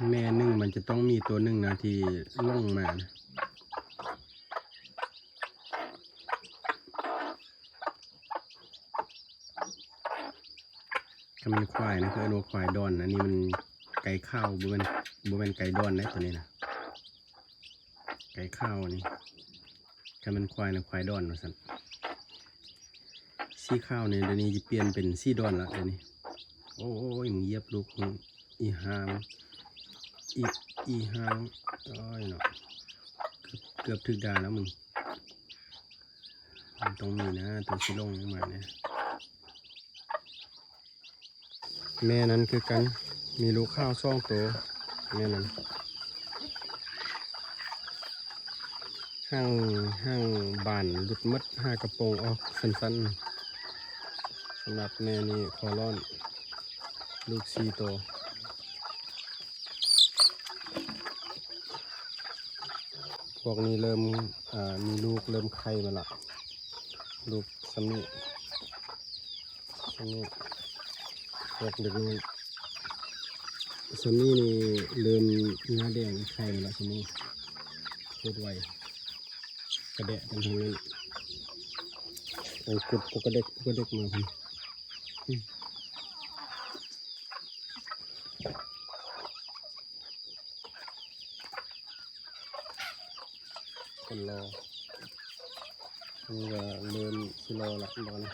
ແມ່ໜຶ່ງມັນຈະຕ້ອງມີໂຕໜຶ່ງນະທີ່ຫຼົງມານະ. ຄັນແມ່ນຄວາຍນະ ເຂົາເອີ້ນວ່າຄວາຍດອນ. ອັນນີ້ມັນໄກ່ຂາວ ບໍ່ແມ່ນ ບໍ່ແມ່ນໄກ່ດອນເດ້ ໂຕນີ້ນະ ໄກ່ຂາວນີ້. ຄັນແມ່ນຄວາຍນະ ຄວາຍດອນວ່າຊັ້ນ. ສີຂາວນີ້ ດຽວນີ້ຊິປ່ຽນເປັນສີດອນລະ ດຽວນີ້. ໂອ້ຍ ມຶງຢຽບລູກ ອີຫ່າ ອີ ອີຫ່າ. ໂອ້ຍເນາະ ເກືອບ ເກືອບຖືກດ່າແລ້ວມຶງ. ມັນຕ້ອງມີນະ ໂຕຊິຫຼົງມານະ. ແມ່ນັ້ນຄືກັນ ມີລູກຂາວສອງໂຕ ແມ່ນັ້ນ. ຮ່າງ ຮ່າງບານຫຼຸດໝົດ ຫາກະໂປງອອກສັ້ນໆ. ສຳລັບແມ່ນີ້ຂໍລ້ອນ ລູກສີ່ໂຕ. ພວກນີ້ເລີ່ມ ເອີ ມີລູກ ເລີ່ມໄຂ່ມາລະ ລູກຊ່ຳນີ້ ຊ່ຳນີ້. ພວກເດັກນ້ອຍຊ່ຳນີ້ນີ້ເລີ່ມໜ້າແດງໄຂ່ມາລະ ຊ່ຳນີ້ໂຄດໄວ. ກະແດະກັນທັງນັ້ນ ໂອ້ ກຸດ ກະເດັກ ກະເດັກມາພຸ້ນ. ຄົນລໍ ນີ້ກະເລີ່ມຊິລໍລະ ບາດນີ້.